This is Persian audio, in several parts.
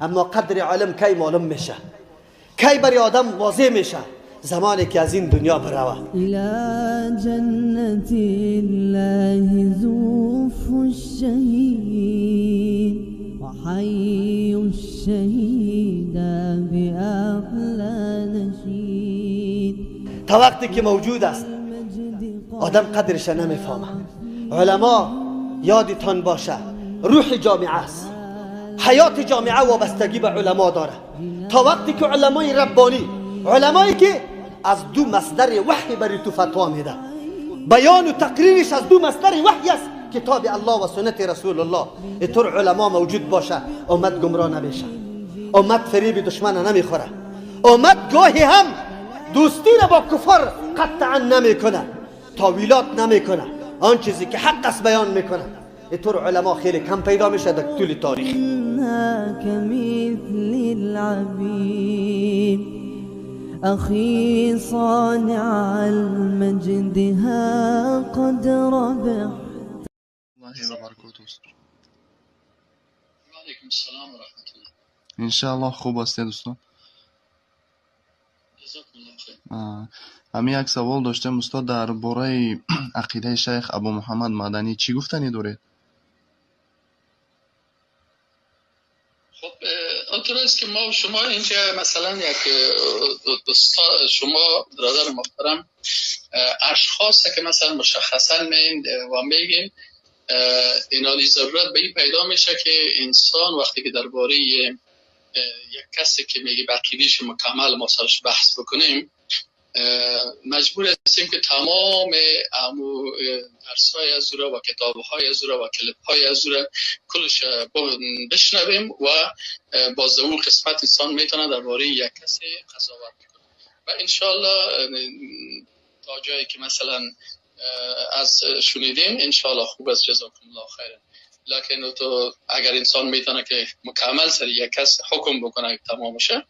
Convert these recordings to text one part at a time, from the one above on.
اما قدر عالم کی معلوم میشه؟ کی برای آدم واضح میشه؟ زمانی که از این دنیا بروه. الى جنة الله زوف الشهید وحی الشهید بأعلى نشید. تا وقتی که موجود است آدم قدرش نمیفهمه. علما یادتان باشه روح جامعه است، حیات جامعه وابستگی به علما داره. تا وقتی که علمای ربانی، علمایی که از دو مصدر وحی برای تو فتوا میده، بیان و تقریرش از دو مصدر وحی است، کتاب الله و سنت رسول الله، اینطور علما موجود باشه امت گمراه نمیشه، امت فریب دشمن نمیخوره، امت گاهی هم دوستی را با کفر قطعا نمیکنه، تاویلات نمیکنه، آن چیزی که حق است بیان میکنه. اینطور علما خیلی کم پیدا میشه در طول تاریخ. أخي صانع المجد ها قد ربح. الله وبرکاته. و علیکم السلام و رحمت الله. انشاءالله خوب هستید دوستان؟ جزاکم الله خیر. همین یک سوال داشتم استاد، درباره عقیده شیخ ابو محمد مدنی چی گفتنی دارید؟ خب اونطور است که ما و شما اینجا مثلا یک دوستا، شما برادر محترم، اشخاص که مثلا مشخصا میین و میگیم اینالی ضرورت به این پیدا میشه که انسان وقتی که درباره یک کسی که میگه عقیده‌اش مکمل ما سرش بحث بکنیم، مجبور هستیم که تمام امو درس‌های از او را و کتاب‌های از او را و کلیپ‌های از او را کلش بشنویم و باز اون قسمت انسان میتونه درباره یک کسی قضاوت کنه و انشالله تا جایی که مثلا از شنیدیم انشالله خوب است. جزاکم الله خیرا. لکن تو اگر انسان میتونه که مکمل سر یک کس حکم بکنه تمام شه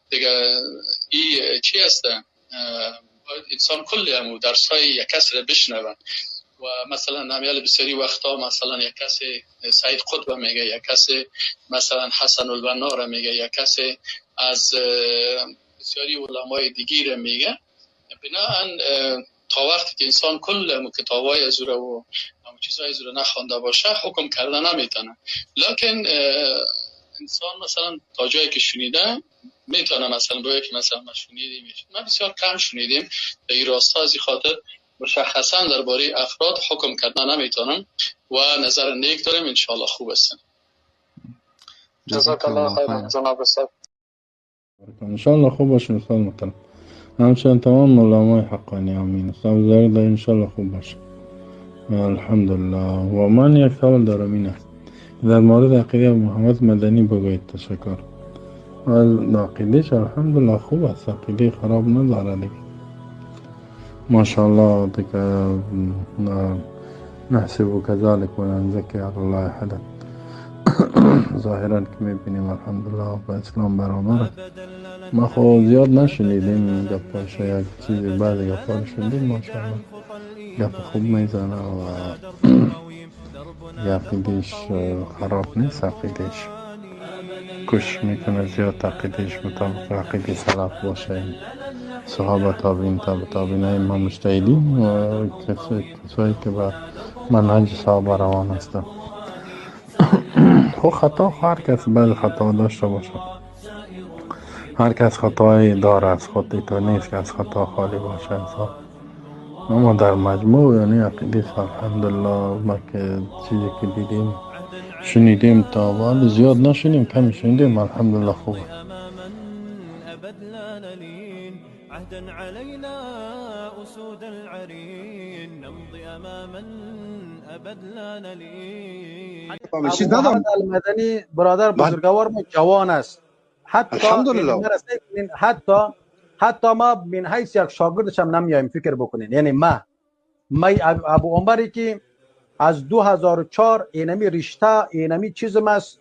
دیگه، این چی هست؟ انسان کلی هم درس های یک کس را بشنون و مثلا همیال بسیاری وقتا مثلا یک کسی سعید قطب میگه، یک کسی مثلا حسن البنا را میگه، یک کسی از بسیاری علمای دیگه را میگه. بناهن تا وقتی که انسان کل هم کتابای از او را و هم چیزهای از او را نخوانده باشه حکم کرده نمیتونه. لکن انسان مثلا تا جایی که شنیده میتونه مثلا باید که مثلا ما شنیدیم، ما بسیار کم شنیدیم در این راستا، از این خاطر مشخصا درباره افراد حکم کردن نمیتونم و نظر نیک داریم. انشاءالله خوب هستن. جزاک الله خیر جناب استاد. انشاءالله خوب باشین استاد محترم، همچنین تمام علمای حقانی. آمین. استاد زارد انشاءالله خوب باشه. الحمدلله. و من یک سوال دارم، این است در مورد عقیده محمد مدنی بگویید. تشکر. از عقیدهش الحمدلله خوب است، عقیده خراب نداره دیگه، ماشاءالله دیگه. نحسب كذلك ولا نزكي على الله احدا. ظاهرا که میبینیم الحمدلله با اسلام برابر. ما خو زیاد نشنیدیم گپاش، یک چیزی بعضی گپا رو شنیدیم، ماشاءالله گپ خوب میزنه و عقیدهش خراب نیست، عقیدهش کوشش میکنه زیاد عقیدهش مطابق عقیده سلف باشه، صحابه، تابعین، تابع تابعین، ائمه مجتهدین و کسایی که به منهج صحابه روان هستند. خب خطا هر کس بعض خطا داشته باشه، هر کس خطایی داره از خود، تو نیست که از خطا خالی باشه انسان. اما در مجموع یعنی عقیده الحمدلله ما که چیزی که دیدیم شنیدیم تا حال زیاد نشنیدیم، کم شنیدیم، الحمدلله خوبه. عهدا علينا أسود العرين نمضي أماما أبد لا نلين. محمد المدنی برادر بزرگوار ما جوان است، حتی حتی ما من حیث یک شاگردش هم نمیایم فکر بکنین. یعنی ما ابو عمری که از 2004 اینمی رشته اینمی چیزم است،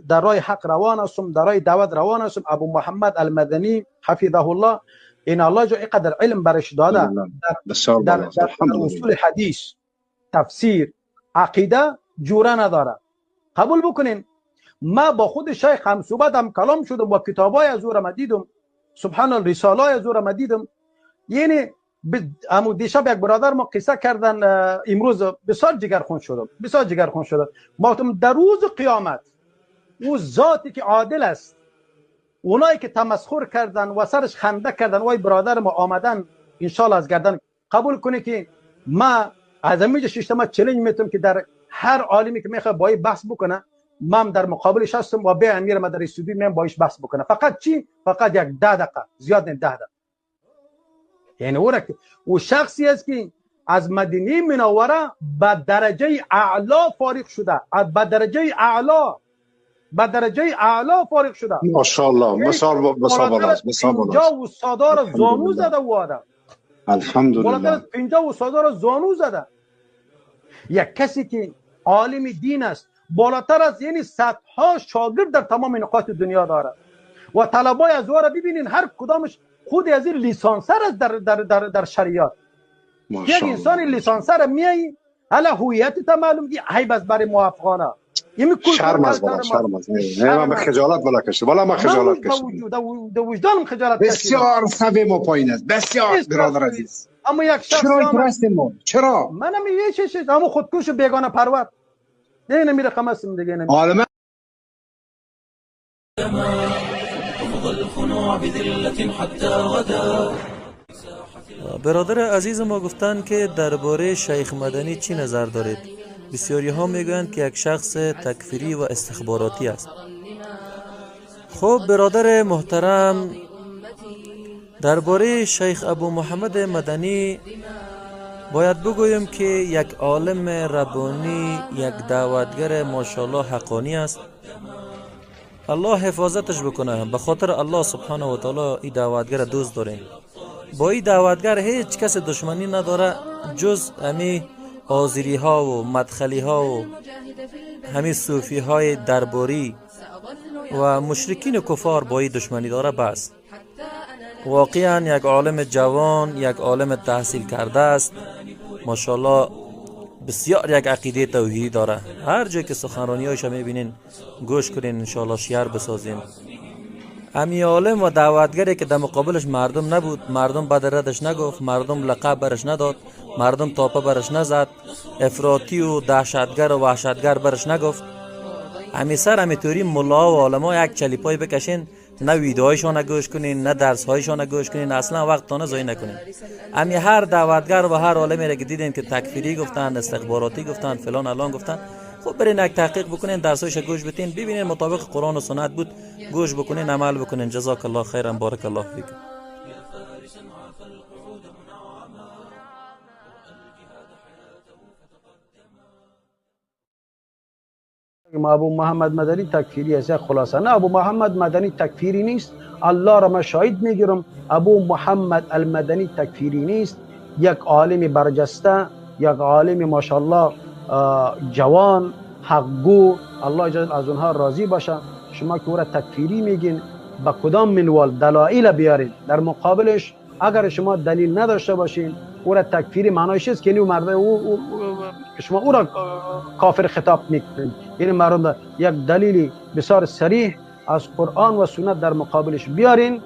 در راه حق روان هستم، در راه دعوت روان هستم. ابو محمد المدنی حفظه الله این الله جو اینقدر علم برش داده در اصول حدیث، تفسیر، عقیده جوره نداره. قبول بکنین. ما با خود شیخ هم صحبت هم کلام شدم و کتابای از او را ما دیدم، سبحان الله، رساله از او را ما دیدم. یعنی امو دیشب یک برادر ما قصه کردن، امروز بسیار جگرخون شدم، بسیار جگرخون شدم. ما گفتم در روز قیامت او ذاتی که عادل است، اونایی که تمسخر کردن و سرش خنده کردن، وای برادر ما آمدن انشالله از گردن قبول کنه که ما از همینجا ششته ما چلنج میتونم که در هر عالمی که میخواد با بحث بکنه، من در مقابلش هستم و به امیر ما در استودیو من باش بحث بکنه. فقط چی؟ فقط یک 10 دقیقه، زیاد نه، 10 دقیقه. یعنی او شخصی است که از مدینه منوره به درجه اعلا فارغ شده، به درجه اعلا، به درجه اعلا فارغ شده. ماشاءالله، مثال بالاست، مثال بالاست. 50 استادا را زانو زده او آدم. الحمدلله. بالاتر از 50 استادا را زانو زده. یک کسی که عالم دین است، بالاتر از یعنی صدها شاگرد در تمام نقاط دنیا داره و طلبای از او را ببینین، هر کدامش خود از این لیسانسر است در در در در شریعت. یک انسان لیسانسر میای حالا هویت تا معلوم دی، عیب است برای موافقانه. شرم است والا، شرم است. نه من خجالت والا کشید، والا من خجالت کشید. د وجدانم خجالت کشید. بسیار سوی ما پایین است، بسیار برادر عزیز. اما یک شخص چرا اینطور ما؟ چرا؟ منم یه چیز، اما خودکش بیگانه پرور. نه نمیره خمسم دیگه نمیره. عالم برادر عزیز ما گفتند که درباره شیخ مدنی چی نظر دارید؟ بسیاری ها میگویند که یک شخص تکفیری و استخباراتی است. خب برادر محترم، درباره شیخ ابو محمد مدنی باید بگویم که یک عالم ربانی، یک دعوتگر ماشاءالله حقانی است. الله حفاظتش بکنه. به خاطر الله سبحانه و تعالی این دعوتگر دوست داریم. با این دعوتگر هیچ کس دشمنی نداره جز همی آذری ها و مدخلی ها و همی صوفی های درباری و مشرکین و کفار با این دشمنی داره. بس واقعا یک عالم جوان، یک عالم تحصیل کرده است، ماشاءالله بسیار یک عقیده توحیدی داره. هر جای که سخنرانی هایش میبینین گوش کنین، انشاءالله شعر بسازین. امی عالم و دعوتگری که در مقابلش مردم نبود، مردم بد ردش نگفت، مردم لقب برش نداد، مردم تاپه برش نزد، افراطی و دهشتگر و وحشتگر برش نگفت. امی سر امی توری ملا و عالما یک چلیپای بکشین، نه ویدیوهایشان گوش کنین، نه درسهایشان گوش کنین، اصلا وقت ضایع نکنین. امی هر دعوتگر و هر عالمی را که دیدین که تکفیری گفتن، استخباراتی گفتن، فلان الان گفتن، خب برین یک تحقیق بکنین، درسایش گوش بتین، ببینین مطابق قرآن و سنت بود، گوش بکنین، عمل بکنین. جزاک الله خیرا، بارک الله فیکم. ابو محمد مدنی تکفیری است، خلاصه نه ابو محمد مدنی تکفیری نیست. الله را من شاهد میگیرم، ابو محمد المدنی تکفیری نیست. یک عالم برجسته، یک عالم ماشاءالله جوان، حقگو، الله جل از اونها راضی باشه. شما که او را تکفیری میگین، با کدام منوال دلایل بیارین در مقابلش؟ اگر شما دلیل نداشته باشین، او را تکفیری معنایش است که مرد او شما او را کافر خطاب میکنید. یعنی مردم یک دلیلی بسیار صریح از قرآن و سنت در مقابلش بیارین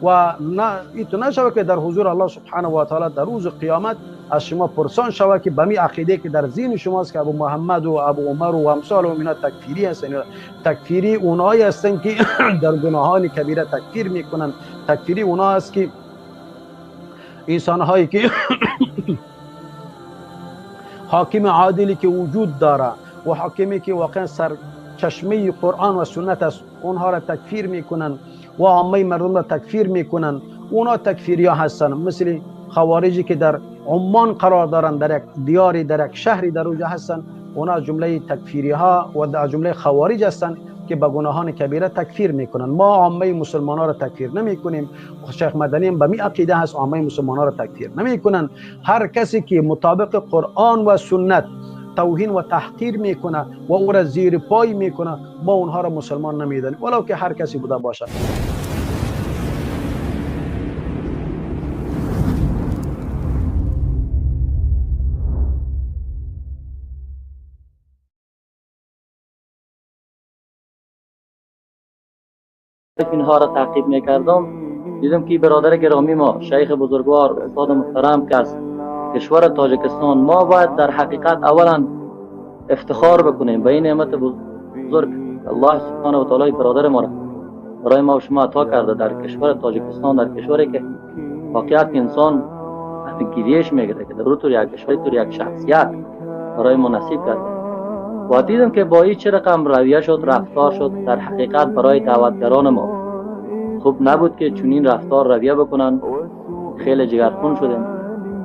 و نه ایتو نشوه که در حضور الله سبحانه و تعالی در روز قیامت از شما پرسان شوه که به می عقیده که در ذهن شماست که ابو محمد و ابو عمر و امثال و اینا تکفیری هستن. تکفیری اونایی هستن که در گناهان کبیره تکفیر میکنن. تکفیری اونا هست که انسان هایی که حاکم عادلی که وجود داره و حاکمی که واقعا سر چشمه قرآن و سنت است، اونها را تکفیر میکنن و عامه مردم را تکفیر میکنن. اونا تکفیری ها هستن، مثل خوارجی که در عمان قرار دارن، در یک دیاری، در یک شهری در اونجا هستن، اونا از جمله تکفیری ها و از جمله خوارج هستن که به گناهان کبیره تکفیر میکنن. ما عامه مسلمان ها را تکفیر نمیکنیم. شیخ مدنی هم به می عقیده هست، عامه مسلمان ها را تکفیر نمیکنن. هر کسی که مطابق قرآن و سنت توهین و تحقیر میکنه و او را زیر پای میکنه، ما اونها را مسلمان نمیدانیم، ولو که هر کسی بوده باشد. اینها را تعقیب میکردم، دیدم که برادر گرامی ما شیخ بزرگوار استاد محترم که از کشور تاجیکستان، ما باید در حقیقت اولا افتخار بکنیم به این نعمت بزرگ الله سبحانه و تعالی برادر ما را برای ما و شما عطا کرده در کشور تاجیکستان، در کشوری که واقعیت انسان گیریش میگیره که در طور یک کشوری طور یک شخصیت برای ما نصیب کرده. و دیدم که با این چه رقم رویه شد، رفتار شد، در حقیقت برای دعوتگران ما خوب نبود که چنین رفتار رویه بکنن. خیلی جگرخون شدیم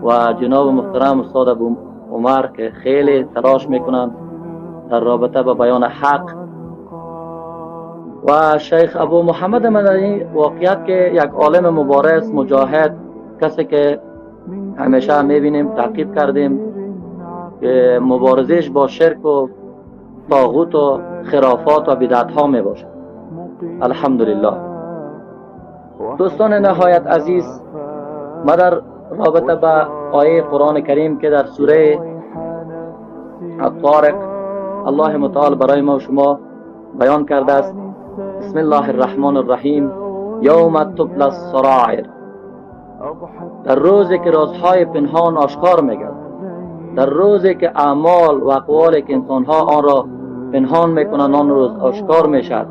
و جناب محترم استاد ابو عمر که خیلی تلاش میکنن در رابطه با بیان حق، و شیخ ابو محمد مدنی واقعیت که یک عالم مبارز، مجاهد، کسی که همیشه میبینیم تعقیب کردیم که مبارزش با شرک و طاغوت و خرافات و بدعت ها می باشد. الحمدلله. دوستان نهایت عزیز، ما در رابطه با آیه قرآن کریم که در سوره الطارق الله متعال برای ما و شما بیان کرده است، بسم الله الرحمن الرحیم، یوم تبلی السرائر، در روزی که رازهای پنهان آشکار میگردد، در روزی که اعمال و اقوالی که انسانها آن را پنهان میکنند آن روز آشکار میشد.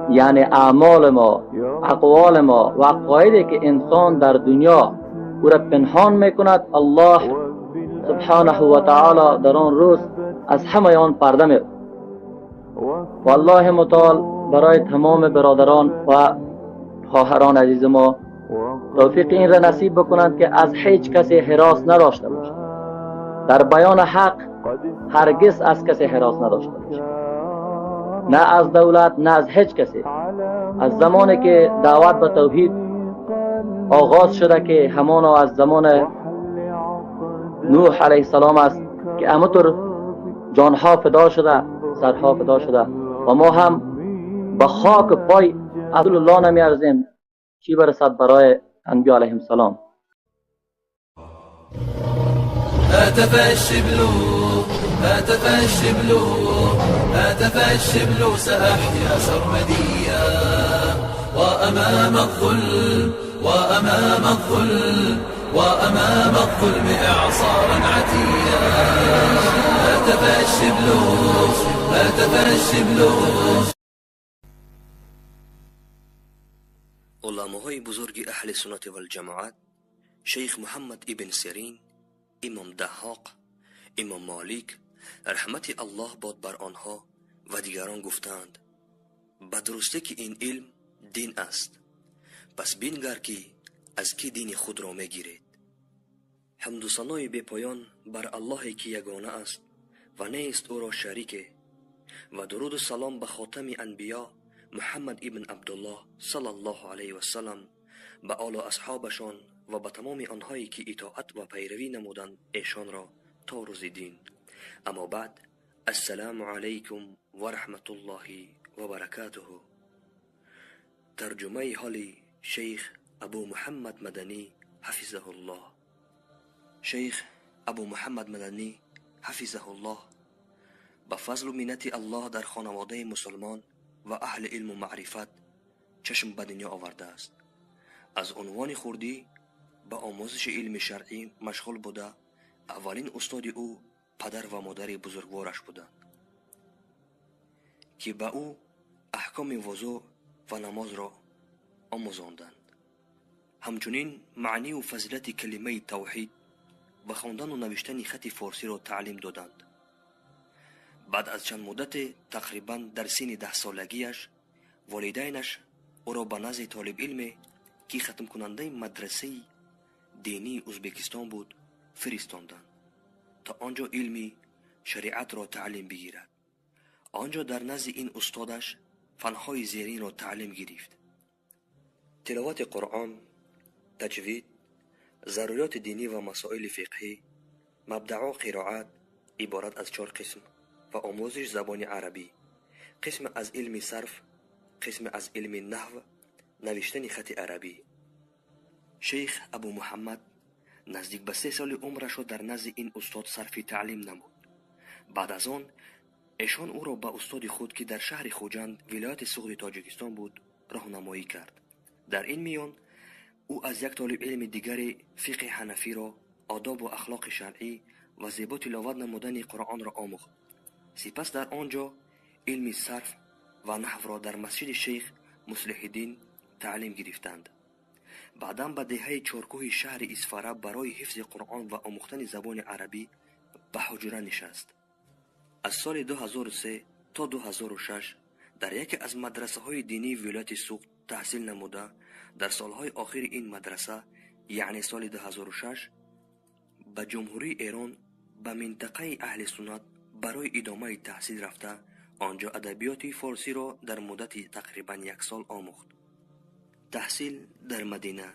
یعنی اعمال ما، اقوال ما و عقایدی که انسان در دنیا او را پنهان میکند، الله سبحانه و تعالی در آن روز از همه آن پرده می. و الله متعال برای تمام برادران و خواهران عزیز ما توفیق این را نصیب بکنند که از هیچ کسی هراس نداشته باشد. در بیان حق هرگز از کسی هراس نداشته باشد، نه از دولت نه از هیچ کسی. از زمانی که دعوت به توحید آغاز شده که همانا از زمان نوح علیه السلام است که همونطور جانها فدا شده، سرها فدا شده و ما هم با خاک پای رسول الله نمیارزیم، چی برسد برای انبیا علیهم السلام. هتف الشبل، هتف الشبل، هتف الشبل، سأحيا سرمديا، وأمام الظلم، وأمام الظلم، وأمام الظلم إعصارا عتيا. هتف الشبل، هتف الشبل. علماهای بزرگ اهل سنت و الجماعت، شیخ محمد ابن سیرین، امام دحاق، امام مالک رحمت الله باد بر آنها و دیگران گفتند به درستی که این علم دین است، پس بینگر که از کی دین خود را میگیرید. حمد و ثنای بی پایان بر الله که یگانه است و نیست او را شریک، و درود و سلام به خاتم انبیا محمد ابن عبدالله صلی الله علیه و سلم، به آل و اصحابشان و به تمام آنهایی که اطاعت و پیروی نمودند ایشان را تا روز دین. اما بعد، السلام علیکم و رحمت الله و برکاته. ترجمه حالی شیخ ابو محمد مدنی حفظه الله. شیخ ابو محمد مدنی حفظه الله به فضل و منت الله در خانواده مسلمان و اهل علم و معرفت چشم به دنیا آورده است. از عنوان خردی به آموزش علم شرعی مشغول بوده. اولین استاد او پدر و مادر بزرگوارش بودند که به او احکام وضوع و نماز را آموزاندند. همچنین معنی و فضیلت کلمه توحید و خواندن و نوشتن خط فارسی را تعلیم دادند. بعد از چند مدت تقریبا در سن 10 سالگیش والدینش او را به نزد طالب علم که ختم کننده مدرسه دینی ازبکستان بود فرستاندند تا آنجا علمی شریعت را تعلیم بگیرد. آنجا در نزد این استادش فنهای زیرین را تعلیم گرفت: تلاوت قرآن، تجوید، ضروریات دینی و مسائل فقهی، مبدع قرائت عبارت از 4 قسم و آموزش زبان عربی، قسم از علم صرف، قسم از علم نحو، نوشتن خط عربی. شیخ ابو محمد نزدیک به 3 سال عمرش را در نزد این استاد صرف تعلیم نمود. بعد از آن ایشان او را به استاد خود که در شهر خوجند ولایت سغد تاجیکستان بود راهنمایی کرد. در این میان او از یک طالب علم دیگر فقه حنفی را، آداب و اخلاق شرعی و زیبا تلاوت نمودن قرآن را آموخت. سپس در آنجا علم صرف و نحو را در مسجد شیخ مصلح الدین تعلیم گرفتند. بعداً به دهه چارکوه شهر اسفاره برای حفظ قرآن و آموختن زبان عربی به حجره نشست. از سال 2003 تا 2006 در یکی از مدرسه های دینی ولایت سوخت تحصیل نموده، در سالهای آخر این مدرسه یعنی سال 2006 به جمهوری ایران به منطقه اهل سنت برای ادامه تحصیل رفته، آنجا ادبیات فارسی را در مدت تقریبا یک سال آموخت. تحصیل در مدینه.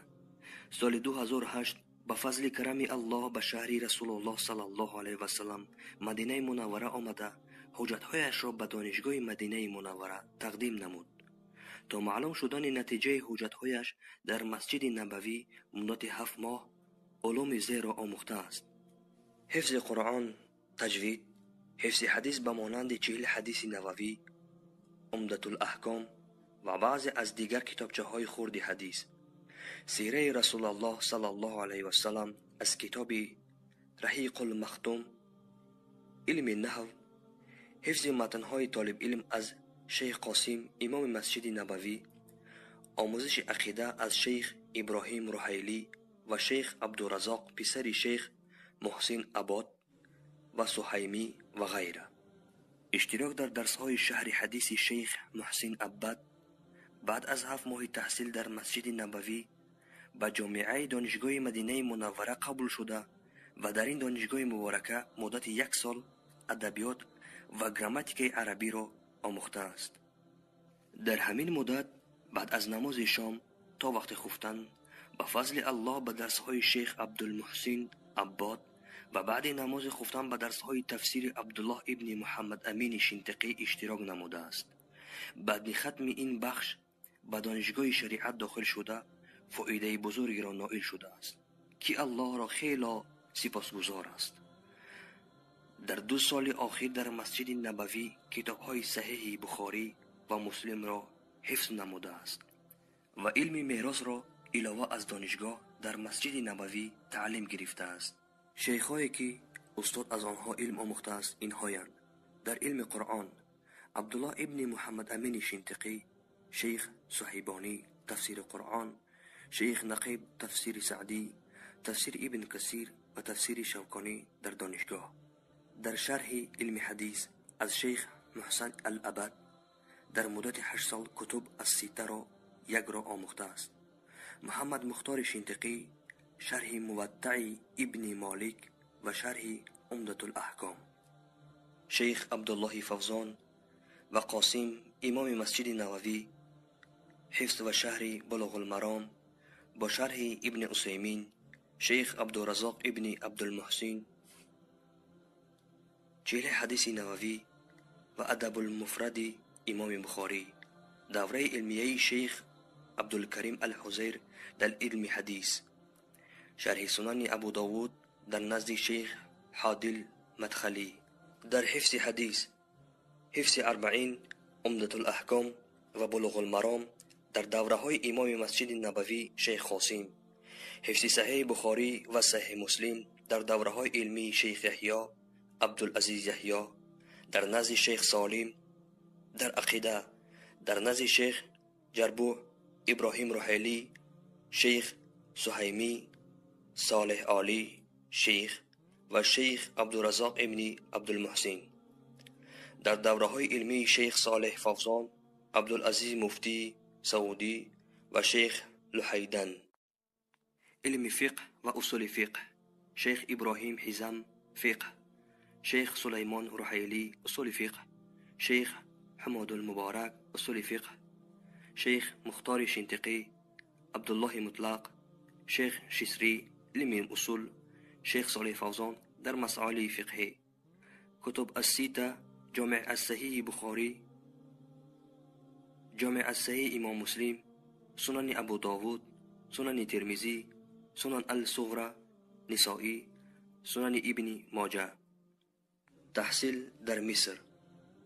سال 2008 به فضل کرم الله به شهر رسول الله صلی الله علیه و سلم مدینه منوره آمده، حجتهایش را به دانشگاه مدینه منوره تقدیم نمود. تا معلوم شدن نتیجه حجتهایش در مسجد نبوی مدت 7 ماه علوم زیر را آموخته است: حفظ قرآن، تجوید، حفظ حدیث به مانند 40 حدیث نبوی، عمدة الاحکام و بعضی از دیگر کتابچه های خرد حدیث، سیره رسول الله صلی الله علیه و سلم از کتاب رحیق المختوم، علم نحو، حفظ متنهای طالب علم از شیخ قاسم امام مسجد نبوی، آموزش عقیده از شیخ ابراهیم روحیلی و شیخ عبدالرزاق پسر شیخ محسن عباد و سحیمی و غیره. اشتراک در درس‌های شهر حدیث شیخ محسن عباد. بعد از 7 ماه تحصیل در مسجد نبوی به جامعه دانشگاه مدینه منوره قبول شده و در این دانشگاه مبارکه مدت 1 سال ادبیات و گراماتیک عربی را آموخته است. در همین مدت بعد از نماز شام تا وقت خفتن به فضل الله به درس‌های شیخ عبدالمحسن عباد و بعد نماز خفتن به درس‌های تفسیر عبدالله ابن محمد امین شنطقی اشتراک نموده است. بعد ختم این بخش به دانشگاه شریعت داخل شده، فایده بزرگی را نائل شده است که الله را خیلی سپاسگزار است. در 2 سال آخر در مسجد نبوی کتاب‌های صحیح بخاری و مسلم را حفظ نموده است و علم میراث را علاوه از دانشگاه در مسجد نبوی تعلیم گرفته است. شیخ‌هایی که استاد از آنها علم آموخته است اینهایند: در علم قرآن عبدالله ابن محمد امین شنطقی، شیخ صحیبانی تفسیر قرآن، شیخ نقیب تفسیر سعدی، تفسیر ابن کثیر و تفسیر شوکانی در دانشگاه. در شرح علم حدیث از شیخ محسن العبد در مدت 8 سال کتب السته را یک را آموخته است. محمد مختار شنطقی شرح موطع ابن مالک و شرح عمدة الاحکام. شیخ عبدالله فوزان و قاسم امام مسجد نبوی حفظ و شرح بلوغ المرام با شرح ابن عثیمین، شیخ عبدالرزاق ابن عبدالمحسن 40 حدیث نبوی و ادب المفرد امام بخاری. دوره علمیه شیخ عبدالکریم الحزیر در علم حدیث، شرح سنن ابو داود در نزد شیخ حادل مدخلی. در حفظ حدیث، حفظ 40، عمدة الاحکام و بلوغ المرام در دوره های امام مسجد نبوی شیخ قاسم، حفظ صحیح بخاری و صحیح مسلم در دوره های علمی شیخ یحیی عبدالعزیز یحیی در نزد شیخ سالم، در عقیده در نزد شیخ جربوع ابراهیم روحیلی، شیخ سحیمی، صالح عالی شیخ و شیخ عبدالرزاق ابن عبدالمحسن. در دوره های علمی شیخ صالح فوزان، عبدالعزیز مفتی سعودی و شیخ لحیدن. علم فقه و اصول فقه شیخ ابراهیم حزم فقه، شیخ سلیمان روحیلی اصول فقه، شیخ حماد المبارک اصول فقه، شیخ مختار شنطقی، عبدالله مطلق، شیخ شسری علم اصول، شیخ صالح فوزان در مسائل فقهی. کتب السته، جامع الصحیح بخاری، جامع الصحیح امام مسلم، سنن ابو داود، سنن ترمذی، سنن الصغرى، نسائی، سنن ابن ماجه. تحصیل در مصر.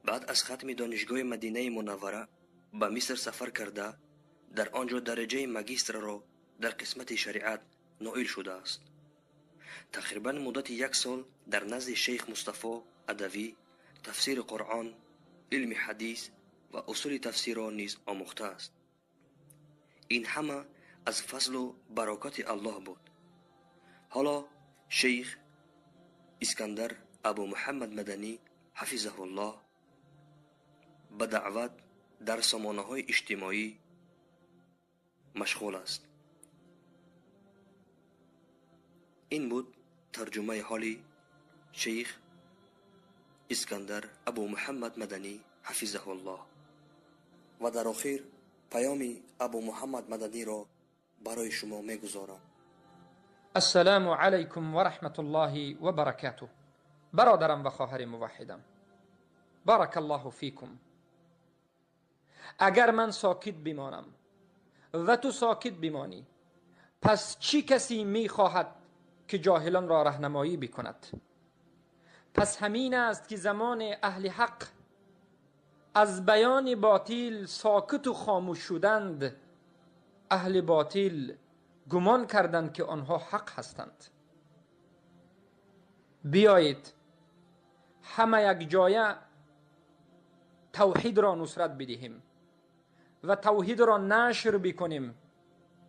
بعد از ختم دانشگاه مدینه منوره به مصر سفر کرده، در آنجا درجه مگیستر را در قسمت شریعت نائل شده است. تقریبا مدت 1 سال در نزد شیخ مصطفی ادوی تفسیر قرآن، علم حدیث و اصول تفسیر را نیز آموخته است. این همه از فضل و برکات الله بود. حالا شیخ اسکندر ابو محمد مدنی حفظه الله به دعوت در سامانه‌های اجتماعی مشغول است. این بود ترجمه حالی شیخ اسکندر ابو محمد مدنی حفظه الله. و در آخر پیام ابو محمد مدنی را برای شما میگذارم. السلام علیکم و رحمت الله و برکاته. برادرم و خواهر موحدم، بارک الله فیکم. اگر من ساکت بمانم و تو ساکت بمانی، پس چی کسی میخواهد که جاهلان را راهنمایی بکند؟ پس همین است که زمان اهل حق از بیان باطل ساکت و خاموش شدند، اهل باطل گمان کردند که آنها حق هستند. بیایید همه یک جایه توحید را نصرت بدهیم و توحید را نشر بکنیم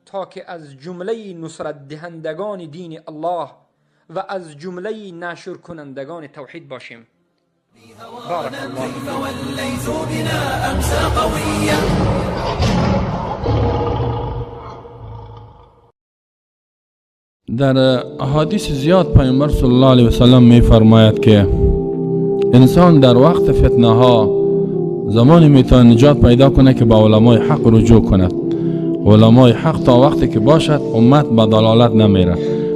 تا که از جمله نصرت دهندگان دین الله و از جمله نشر کنندگان توحید باشیم. بارک الله. در احادیث زیاد پیامبر صلی الله علیه و سلم می فرماید که انسان در وقت فتنه ها زمانی میتواند نجات پیدا کنه که با علمای حق رجوع کند. علمای حق تا وقتی که باشد امت به ضلالت نمیره،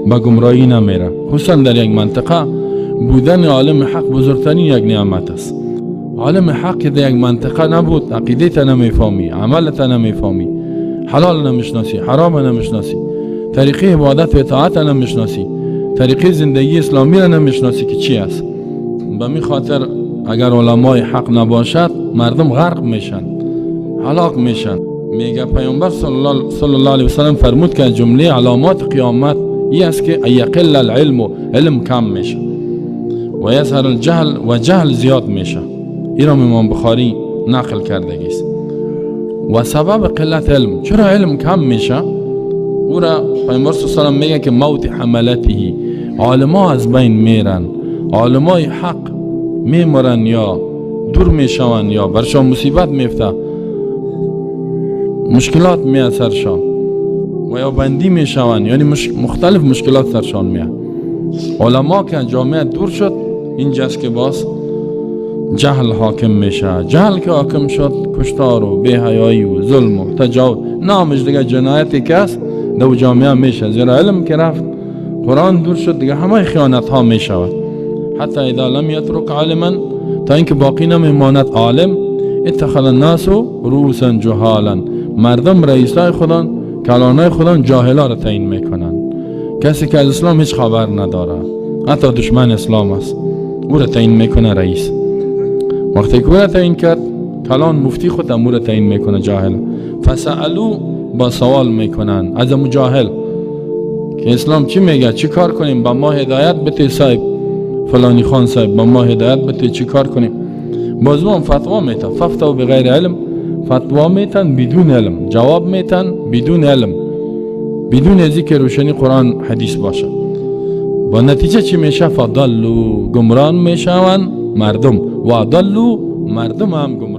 به گمراهی نمیره. خصوصا در یک منطقه بودن عالم حق بزرگترین یک نعمت است. عالم حق که در یک منطقه نبود، عقیده تا نمیفهمی، عمل تا نمیفهمی، حلال نمیشناسی، حرام نمیشناسی، طریقه عبادت و اطاعت نمیشناسی، طریقه زندگی اسلامی را نمیشناسی که چی است. به می خاطر اگر علمای حق نباشد مردم غرق میشن، هلاک میشن. میگه پیامبر صلی الله علیه وسلم فرمود که جمله علامات قیامت ای است که یقل العلم، علم کم میشه، و یظهر الجهل، و جهل زیاد میشه. این را امام بخاری نقل کرده است. و سبب قلت علم، چرا علم کم میشه؟ او را پیامبر صلی الله علیه وسلم میگه که موت حملته، عالما از بین میرن، عالمای حق میمرن یا دور میشون یا برشان مصیبت میفته، مشکلات میاد سرشان و یا بندی میشون، یعنی مختلف مشکلات سرشان میاد. علما که جامعه دور شد، اینجاست که باز جهل حاکم میشه. جهل که حاکم شد، کشتار و بی‌حیایی و ظلم و تجاوز، نامش دیگه جنایتی که است دو جامعه میشه. زیرا علم که رفت، قرآن دور شد، دیگه همه خیانت ها میشود. حتی اذا لم یترک عالما، تا اینکه باقی نمیماند عالم، اتخذ الناس رؤوسا جهالا، مردم رئیسای خودان، کلانای خودان جاهلا را تعیین میکنن. کسی که از اسلام هیچ خبر نداره، حتی دشمن اسلام است، او را تعیین میکنه رئیس. وقتی که او را تعیین کرد، کلان مفتی خود هم او را تعیین میکنه جاهل. فسألو، با سوال میکنن از امو جاهل که اسلام چی میگه، چی کار کنیم، با ما هدایت بده صاحب فلانی خان صاحب، با ما هدایت بده چی کار کنیم. باز هم فتوا میتن، ففتوا بغیر علم، فتوا میتن بدون علم، جواب میتن بدون علم، بدون از اینکه روشنی قرآن حدیث باشه. و نتیجه چی میشه؟ فضلوا، گمران میشون مردم، و ضلوا، مردم هم گمران.